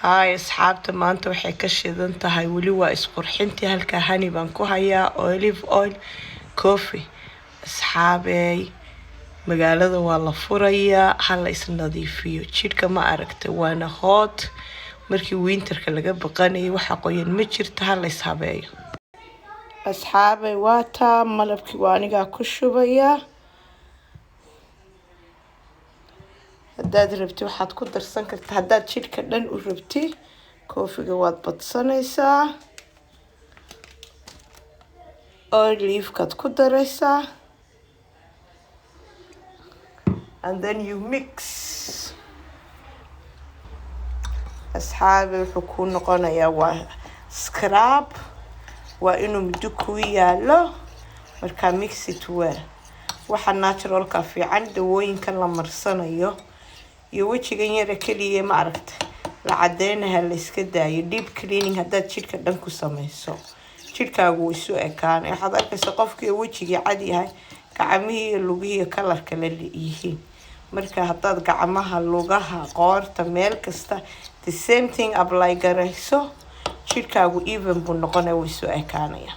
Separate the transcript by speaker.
Speaker 1: Haay asxaabta, maanta waxay ka shidan tahay weli waa isqurxintii. Halkaa honey baan ku hayaa, olive oil, coffee. Asxaabey, magaalada waa la furayaa, hala isnadiifiyo jidhka, ma aragtay? Waana hot markii winterka laga baqanayay, waxa qoyan ma jirto, hala ishabeeyo. Asxaabey, waa taa malabkii, waa anigaa ku shubayaa. Haddaad rabti waxaad ku darsan kartaa, haddaad jidhka dhan u rabti coffeega waad badsanaysaa, olivekaad ku daraysaa, and then you mix. Asxaabi, wuxuu kuu noqonayaa waa scrub, waa inuu muddo kuu yaalo. Markaa mix it well. Waxa naturalka fiican, dawooyinkan la marsanayo iyo wejigan yara keliya, ma aragta, la cadeynaha, la iska daayo. Deep cleaning haddaad jidhka dhan ku sameyso, jidhkaagu wuu isu ekaanay. Waxaad arkaysa qofkii wejigii cad yahay, gacmihii iyo lugihii color kale yihiin. Marka haddaad gacmaha, lugaha, qoorta, meel kasta the same thing apply garayso, jidhkaagu even buu noqonaya, wuu isu ekaanaya.